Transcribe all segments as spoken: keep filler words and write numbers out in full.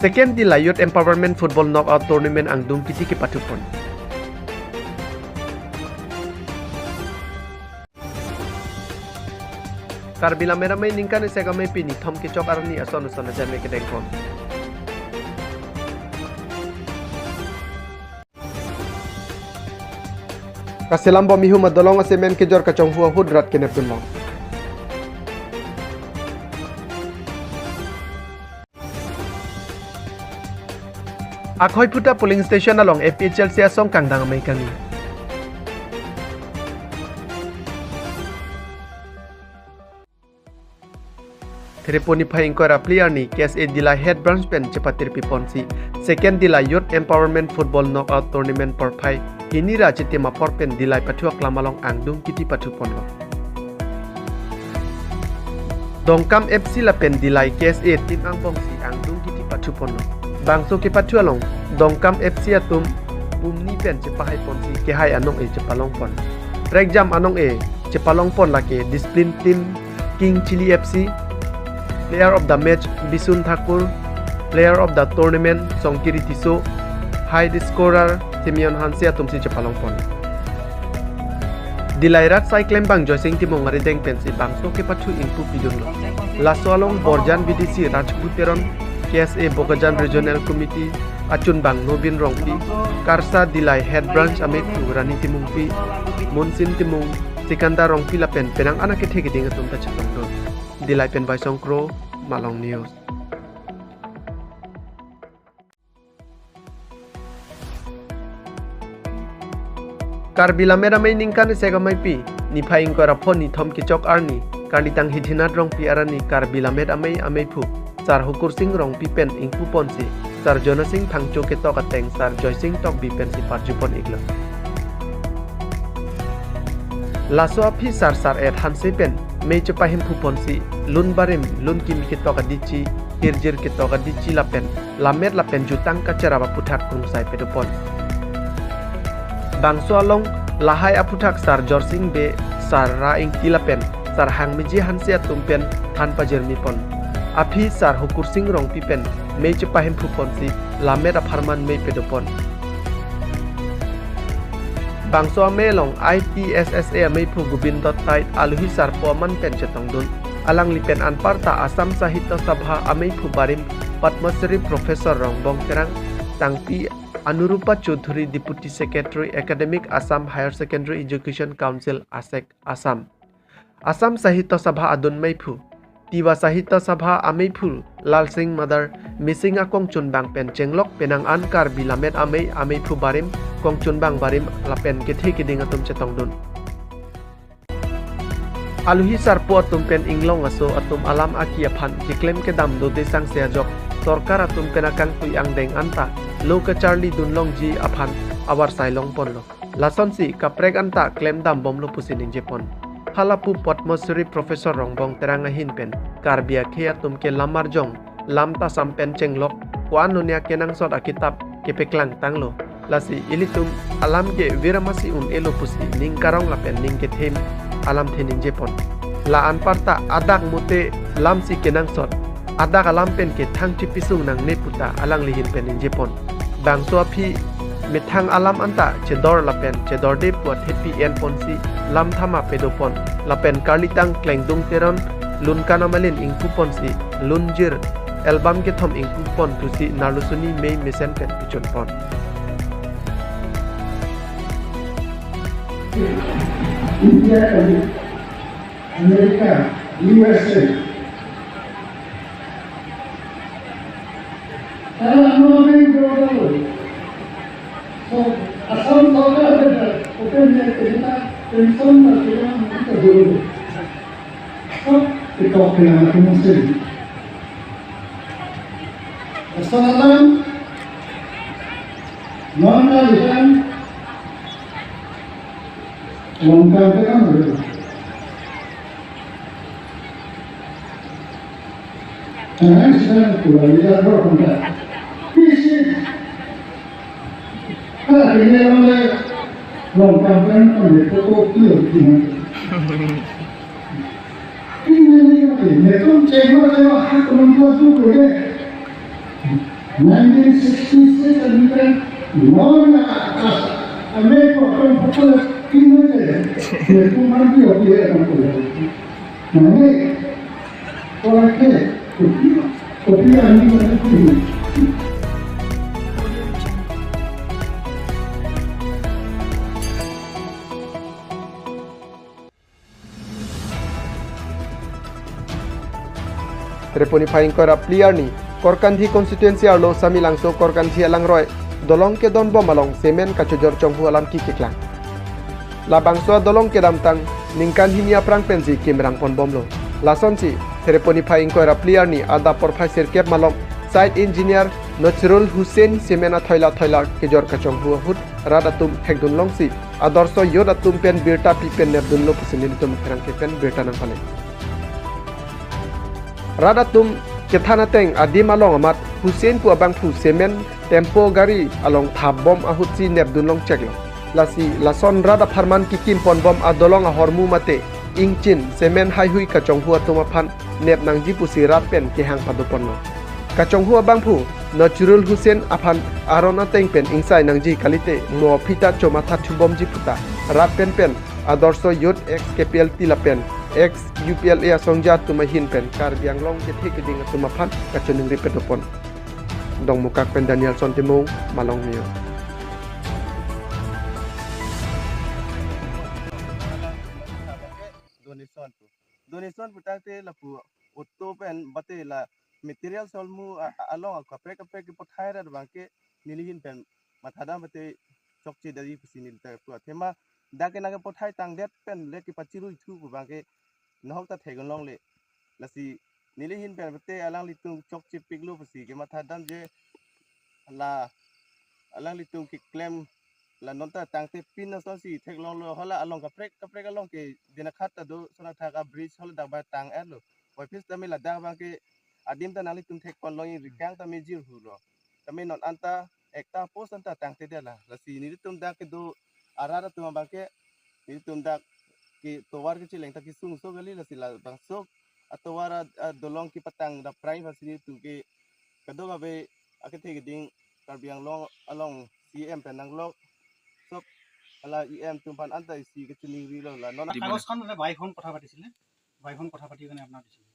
Second Dillai Youth Empowerment Football Knockout Tournament angdeng kiti kepathupon. Karbi Lammet Amei ningkan isi amei pini thom kechok arni ason ason ajame kedengpon. Kaselam bom ihum adolong asemen kejor kachonghu ahut rat kenep dunlong. Akhoiphutta polling station along A P H L C asong kangdang amei kangni. Threponi phai ingkoi ra phli arni K S A Dillai Head Branch pen chepatirpi ponsi Second Dillai Youth Empowerment Football Knockout Tournament porphai hini ra chitim apor pen Dillai pathu aklam along angdeng kiti pathuponlo. Dongkam F C lapen Dillai K S A team angbongsi angdeng kiti pathuponlo. Bangso kepathu along Dongkam F C atum pumni pen chepahaiponsi kehai anong-e chepalongpon. Prekjam anong-e chepalongpon lake discipline team King Chili F C, Player of the Match Bisun Thakur, Player of the Tournament Songkiri Tisso, High Scorer Simeon Hanse atumsi chepalongpon. Dillai rat sai klembang Joysing Timung arideng pensi bangso kepathu ingpu pidunlo. Laso along Borjan B D C Rajbhu Teron, K S A Bokajan Regional Committee achunbang Nobin Rongpi, KARSA Dillai Head Branch ameiphu Rani Timungpi, Munsin Timung, Sikandar Rongpi lapen penang an akethe keding atum ta chetongdun. Dillai pen Baisong Kro, Malong News. Karbi Lammet Amei ningkan isi amei pini phai ingkoi ra phongo ni thom kechok arni, Karlitang Hidhinat Rongpi arni Karbi Lammet Amei ameiphu Sar Hukursing Rongpi pen ingpuponsi Sar Jonasing Phangcho ketok ateng Sar Joysing Tokbi pensi parjupon iklo. Laso aphi Sar Sar-et Hanse pen mei chepahemphuponsi lun barim, lun kimi ketok adichi, hirjir ketok adichi lapen lammet lapen jutang kacherap aphuthak krungsai pedopon. Bangso along lahai aphuthak Sar Jorsing Bey, Sar Ra Ingti lapen Sar Hangmiji Hanse atum pen than pajirmipon. Aphi Sar Hukursing Rongpi pen mei chepahemphuponsi lammet apharman mei pedopon. Bangso amei along I T S S A ameiphu Gobindo Tait aluhi sarpo aman pen chetongdun. Alangli pen anparta Assam Sahitya Sabha ameiphu barim Padma Shri Professor Rongbong Terang, tangpi Anurupa Choudhury, Deputy Secretary Academic, Assam Higher Secondary Education Council, ASEC, Assam. Assam Sahitya Sabha adun meiphu, Tiwa Sahitya Sabha ameiphu Lalsing Madar, Mising akongchunbang pen chenglok penang an Karbi Lammet Amei ameiphu barim, kongchunbang barim lapen kethe keding atum chetongdun. Aluhi sarpo atum pen inglong aso atum alam aki aphan keklem kedam dode sangse ajok sorkar atum pen akangtui angdeng anta lo kacharli dunlongji aphan avarsai longponlo. Lasonsi kaprek anta klemdam bomlo pusi ningjepon. Halapu Padma Shri Professor Rongbong Terang ahin pen Karbi akhei atum ke lam arjong, lam tasam pen chenglok, ko-an nonia kenangsot akitap kepeklang tanglo. Lasi ilitum alam ke viramasi un-elo pusi ning karong lapen ning kethem alamthe ningjepon. La anparta adak mute lamsi kenangsot, adak alam pen ke thang chipisung nangne puta alangli ahin pen ningjepon. Bangso aphi methang alam anta chedor lapen chedorde pu athepi enponsi lam thama pedopon. Lapen Karlitang Klengdung Teron lun kana malin ingpuponsi lunjir album kethom ingpupon pusi Narlusuni mei mesen pen pichunpon. India kali, America, U S A. Tara ano main jodalo. So, Assam sorkar ada open air kita pension na kita kita dulu. So, kita open air kita mesti. Assam alam, non na ikan, longkang kita dulu. Jangan sedang keluar lihat berkontak. Fisik. Kalau ini orang longkang kan itu kopi. Ini ini ini itu cewek cewek hak menentukan juga ya. Nineteen sixty-six and we can learn as a make of comfortable teenager. They could not be okay at all. Nineteen, okay, okay, I'm going to Threponi phai ingkoi ra phli arni, Korkanthi constituency arlo Samelangso Korkanthi alangroi, dolong kedon bom along cement kachojor chonghu alam keklang. Labangso adolong kedamtang, ningkan hini aphrang pensi kimrang pon bomlo. Lasonsi, Threponi phai ingkoi ra phli arni adap porphai sirkep malom, site engineer Nazrul Hussain cement athoila athoila kejor kachonghu ahut, rat atum thekdun longsi, Adarsh Youth atum pen birta pi pen nepdunlo pusi nelitum pherangke pen birta nangpale. Rat atum kethan ateng adim along amat Hussain pu abangphu cement tempo gari along thap bom ahutsi nepdun long cheklo. Lasi lason rat apharman kekim pon bom adolong ahormu mate ingchin cement haihui kachonghu atum aphan nep nangji pusi rat pen kehang pado ponlo. Kachonghu abangphu Nazrul Hussain aphan aron ateng pen ingsai nangji kalite mo aphi ta chomatha thubomji puta rat pen pen Adarsh Youth ex K P L T lapen ex U P L A asongja atum ahin pen Karbi Anglong kethe keding atum aphan kachiningri pado pon. Dongmukak pen Danielson Timung, Malong News. Donation pu. Donation pu tangte lapu auto pen bate la material solmu a-, a-, along kaprek kaprek kepothai ra abangke nelihin pen mathadam bate chokche dari pusi neli ta pu athema dak ke nang kepothai tangdet pen le kepachirui thu pu abangke nahok ta theklongle. Lasi nelihin pen bate alanglitum chokche piklo pusi kemathadamji la alanglitum keklem la non ta tangte pin asonsi theklonglo hala along kaprek kaprek along ke dinakhat ta do sonakthak a bridge hala dak ba tang-etlo. Voiphit tame ladak abangke adim ta nanglitum thek ponlong rikang tame jirhulo. Tame non anta ekta post anta tangte dela. Lasi nelitum dak kedo arat atum abangke nelitum dak ke tovar kecheleng ta kesung so kali lasi labangso atovar a, adolong kepatang daprai aphansi nelitum ke kadokave akethe keding Karbi Anglong along C M pen nanglok sok hala E M atum aphan anta isi kachiningrilo la non. Di mana? কাগজখন মানে বাইখন কথা পাতিছিলে, বাইখন কথা পাতি কেনে আপোনাক দিছিলে।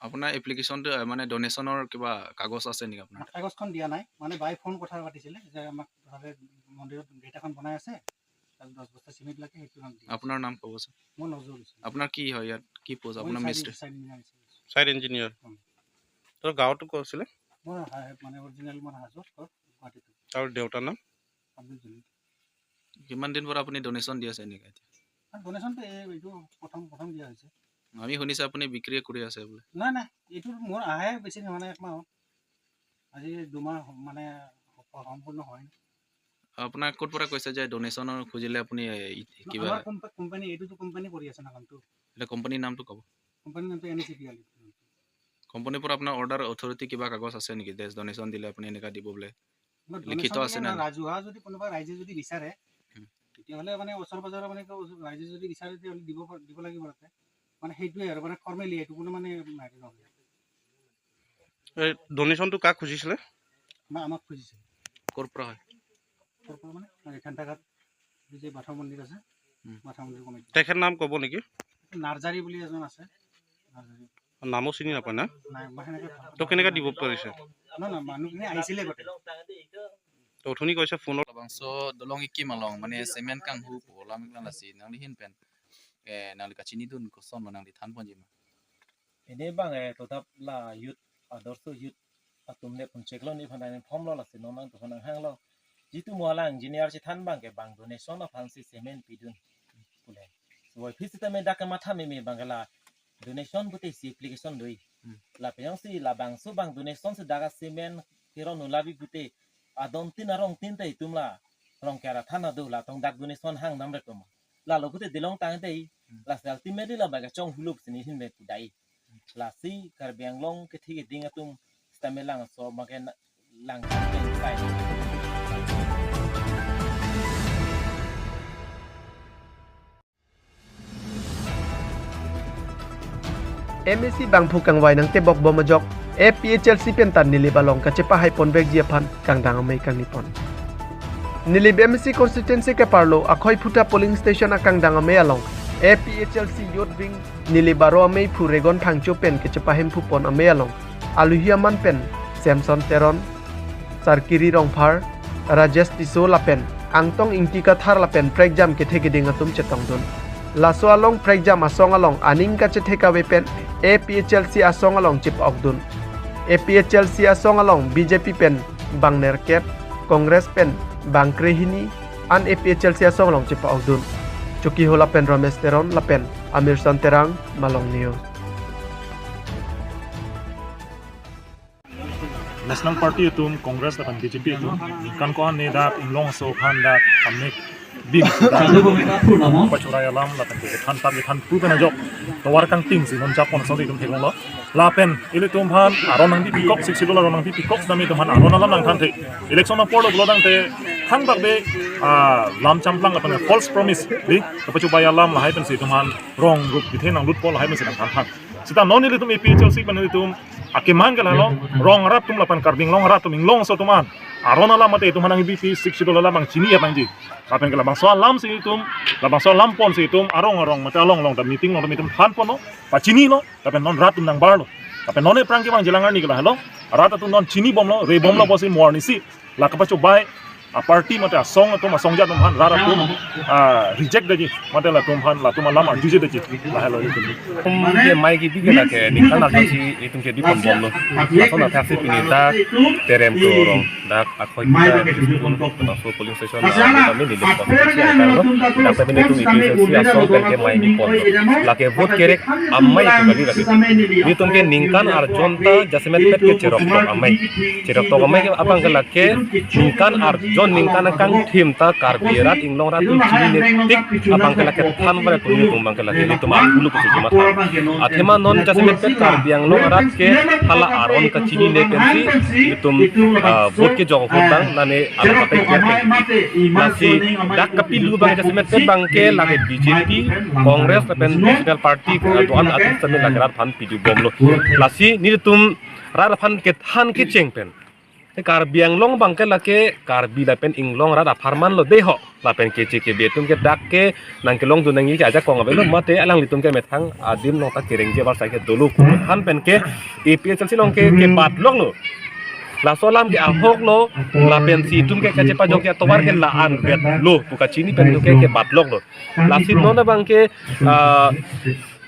আপোনাৰ এপ্লিকেশ্যনটো, এ, মানে ডনেশ্যনৰ কিবা কাগজ আছে নেকি আপোনাৰ? কাগজখন দিয়া নাই, মানে বাই ফোন কথা পাতিছিলে যে আমাক ভাবে মন্দিৰত গেট এখন বনাই আছে, তাত দহ বস্তা চিমেণ্ট লাগে, সেইটো আমাক দিয়ে। আপোনাৰ নাম ক'বচোন? মই নজৰুল হুছেইন। আপোনাৰ কি হয় ইয়াত? কি পোষ্ট? মই আপোনাৰ চাইট মিস্ত্ৰী? চাইট ইঞ্জিনিয়াৰ হিচাপে আছোঁ। Site engineer. হুম। তোৰ গাঁৱটো ক'ত আছিলে? মই হাই-, মানে অৰিজিনেল মোৰ হাজোত, ঘৰ গুৱাহাটীত। আৰু দেউতাৰ নাম? আব্দুল জলিল। কিমান দিন পৰা আপুনি ডনেশ্যন দি আছে এনেকে এতিয়া? ডনেশ্যনটো এই, এইটো প্ৰথম, প্ৰথম দিয়া হৈছে। আমি শুনিছো আপুনি বিক্ৰী কৰি আছে বোলে। নাই, নাই, এইটো মোৰ আহে বেছি নহয়, মানে একমাহ হ'ল। আজি দুমাহ মানে সম্পূৰ্ণ হয়। আপোনাক ক'ৰ পৰা কৈছে যে ডনেশ্যনৰ খুজিলে আপুনি, এ, ই-, কিবা আমাৰ কোম্পা-, কোম্পানী, এইটোতো কোম্পানী কৰি আছে না কামটো। এতিয়া কোম্পানীৰ নামটো ক'ব। কোম্পানীৰ নামটো N E C P L. কোম্পানীৰ পৰা আপোনাৰ অৰ্ডাৰ অথৰিটি কিবা কাগজ আছে নেকি যে ডনেশ্যন দিলে আপুনি এনেকা দিব বোলে? না, লিখিত ডনেশ্যন আছে দিলে না? না, ৰাজহুৱা যদি কোনোবা ৰাইজে যদি বিচাৰে, হুম। তেতিয়াহ'লে মানে ওচৰ পাজৰৰ মানে কেউ ৰাইজে যদি বিচাৰে, তেতিয়াহ'লে দিব পাৰ-, দিব লাগিব তাতে। মানে সেইটোৱে আৰু, মানে ফৰ্মেলি এইটো কোনো মানে হেৰি নহয়। এই ডনেশ্যনটো কাক খুজিছিলে? না, আমাক খুজিছে। ক'ৰ পৰা হয়? ক'ৰ পৰা মানে? এই ঘান্তাঘাট, এই যে মাধৱ মন্দিৰ আছে, হুম। মাধৱ মন্দিৰ কমিটি। তেখেত নাম ক'ব নেকি? নাৰ্জাৰী বুলি এজন আছে, নাৰ্জাৰী। নামো চিনি নাপায় না? নাই, মই সেনেকে তো কেনেকে দিব পাৰিছে? না, না, মানুহখিনি আহিছিলে গোটেই। তো অথনি কৈছে ফোনত। Labangso dolong kekim along, mane cement kanghu pu alam iklang lasi, nanglihin pen, eh, nangli kachinidun kosonlo nangli than ponji ma? Ini bang, eh, totap la youth, Adarsh Youth atum le pun cheklo ni phan nang phomlo lasi non nangtumphan nanghanglo. Jitu mo hala engineer chethan abangke bang donation aphansi cement pidun pule. So, voiphit sitame dak kematha meme abangke la donation pute isi application doi. Hmm. Lapen jongsi labangso bang donation si dak cement kiron nulabi pute adon tin arong tin ta itum la rong kera thana do la tong dak donation hang namre toma. Lalo pute dilong tangte, hmm, lasi ultimately labangke chonghu lo pusi nelihin pen pudai. Lasi Karbi Anglong kethe keding atum sitame Langso make na-, Langso pen kai. MAC bangphu kangvai nangtebok bom ajok, APHLC pen ta Nilip along kachepahai ponvekji aphan kangdang amei kangni pon. Nilip MAC constituency ke-arlo Akhoiphutha polling station akangdang amei along, APHLC Youth Wing Nilip aro ameiphu Regon Phangcho pen kachepahemphu pon amei along, aluhi aman pen Samson Teron, Sarkiri Rongphar, Rajesh Tisso lapen Angtong Ingti Kathar lapen prekjam kethe keding atum chetongdun. Laso along prekjam asong along aning kachethe kave pen APHLC asong along chip-okdun. APHLC asong along BJP pen bang nerkep, Congress pen bang krehini an APHLC asong along chip-okdun. Chokihola pen Ramesh Teron lapen Amirson Terang, Malong News. National Party atum, Congress lapen BJP atum ningkan ko-an ne dak inglong aso aphan dak amek bing dak pachorai alam lapen kethan tar kethan pu pen ajok tovar kangting si non japon song itum theklonglo. Lapen ilitum aphan aron nangpipikok, Sixth Schedule aron nangpipikok, dam itum aphan aron alam nangthanthe. Election apor lo pulo tangte thangbak de, ah, lam champlang lapen false promise, di, kapachobei alam lahai pensi itum aphan rong rup bithe nanglutpo lahai pensi nangthanthang. Seta non ilitum APHLC pen ilitum akemang ke lahelo, rong arat atum lapen Karbi Anglong arat atum inglong aso atum an aron alam mate itum aphan nangpipi, Sixth Schedule alam abang chini ya nangji. Lapen ke labangso alam si itum, labangso alam ponsi itum arong arong mate along along ta meeting along ta itum than ponlo, pachinilo, lapen non rat atum nangbarlo. Lapen non aphrang ke abang jelang arni ke lahelo, rat atum non chinibomlo, rebomlo pusi mo arnisi la kapachobei aparty mate asong atum, asong jat atum aphan rat atum, ah, reject detji, mate latum aphan latum alam arjuje detji, lahelo itum. Itum ke amei kebi ke lake ningkan arjon si itum ke bipon bomlo. Lason athak si pini dak Terem Torong, dak Akhoiphutha school, laso polling station, ah, kami Nilip constituency angkang lo. Dak ta pini itum APHLC asong pen ke amei bipon lo. Lake vote kerek amei itum kali lake. Itum ke ningkan arjon ta jasemet pet ke cheroktok amei. Cheroktok amei ke abang ke lake ningkan arjon, ningkan akangthim ta Karbi rat, inglong rat atum chinine tik abang ke lake than bare pu itum abang ke lake itum apulu pusi chematha. Athema non jasemet pet Karbi Anglong arat ke hala aron kachinine pensi itum, ah, vote kejok ahut abang nane alam kape ke. Lasi dak kapilu abang jasemet pet abang ke lake BJP, Congress lapen National Party, ah, do-an atum sami lake rat aphan pidubomlo. Lasi nelitum rat aphan kethan kecheng pen, te Karbi Anglong abang ke lake Karbi lapen inglong rat apharman lo dei ho. Lapen keche kebe atum ke dak ke nangkelongdun nangji ke ajakong avelo, mate alanglitum ke methang adim along ta kerengji abar sai ke dolo pu than pen ke APHLC along ke kebatloklo. Laso alam ke ahoklo, lapensi itum ke kachepajok ke atovar ke la-anvetlo pu kachini pen itum ke kebatloklo. Lasi non abang ke, ah,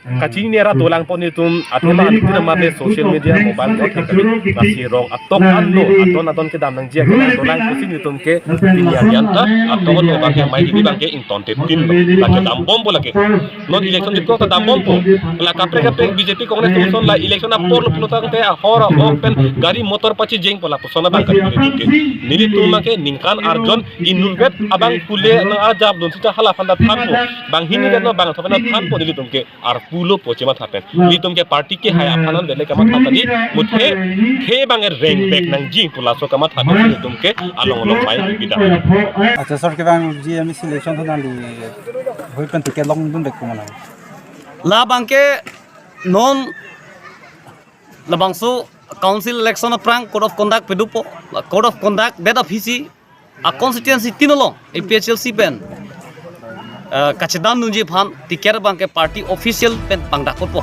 kachinine rat dolang pon itum athema anuttin mate social media, mobile phone thek kami, lasi rong atok anlo adon adon kedam nangji akelang dolang pusi itum ke pini arni an ta atok anlo abang ke amei kebi abang ke ingtonte tin lo, lake dambompo lake. Non election jitkok ta dambompo. La kaprek kaprek BJP Congress atum ason la election apor lo pulo tangte ahor ahok pen gari motor pachijengpo lapuson abang kali itum ke. Nelitum abang ke ningkan arjon inutvet abang pule nang-arjapdun seta hala aphan ta thanpo. Bang hini vet lo bang thok aphan ta thanpo nelitum ke arpulo pu chematha pen. Nelitum ke party kehai aphan an bele kamatha tadi, muthe khei abang rengvek nangji pu laso kamatha pen nelitum ke along along amei bidam. Acha sir, kevangji MAC election aphan nangli hoi pen ticket longdunvek pu ma nang? La abang ke non labangso council election aphrang code of conduct padopo. La code of conduct det aphisi a constituency tin along APHLC pen, eh, kachedamdunji aphan ticket abang ke party official pen pangdakpo.